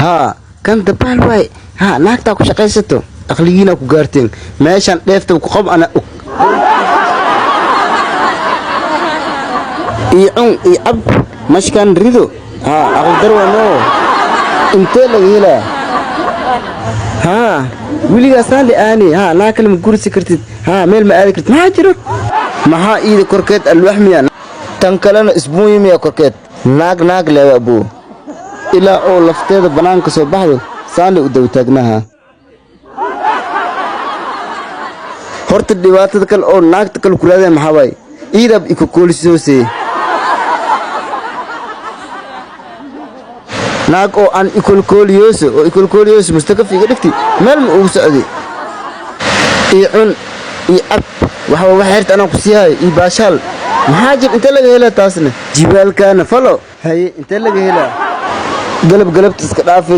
Haa, kan dabaal waay. Haa, naagtaa ku shaqaysato, aqligiinaa ku gaarteen meeshaan dheefta ku qab ana og. Ii cun, ii cab, mashkan rido. Haa, aqli dar waa noo. Intee laga helaa? Haa, weligaasaan li'aani. Haa, naag kale ma gurisi kartid. Haa, meel ma aadi kartid. Maxaa jiro? Maxaa iida korkeed alwaax miya? Tan kalena isbuunyi miya korkeed? Naag naag leewa abuu, ilaa oo lafteeda bannaanka soo baxdo saanle u daba taagnaha. Horta dhibaatada kale oo naagta kale ku raadaya maxaa waaye? Iidaab ikokoolisoosee. Naag oo aan ikolkooliyooso oo ikolkooliyooso mustakafi iga dhigti, meel ma ugu socday. Ii cun, ii cab, waxba wax xeerta anaa ku sii hayo, ii baashaal. Maxaa jir? Intee laga helaa taasna? Jibaalkaana falo. Haye, intee laga helaa? Galab galabta iska dhaafay.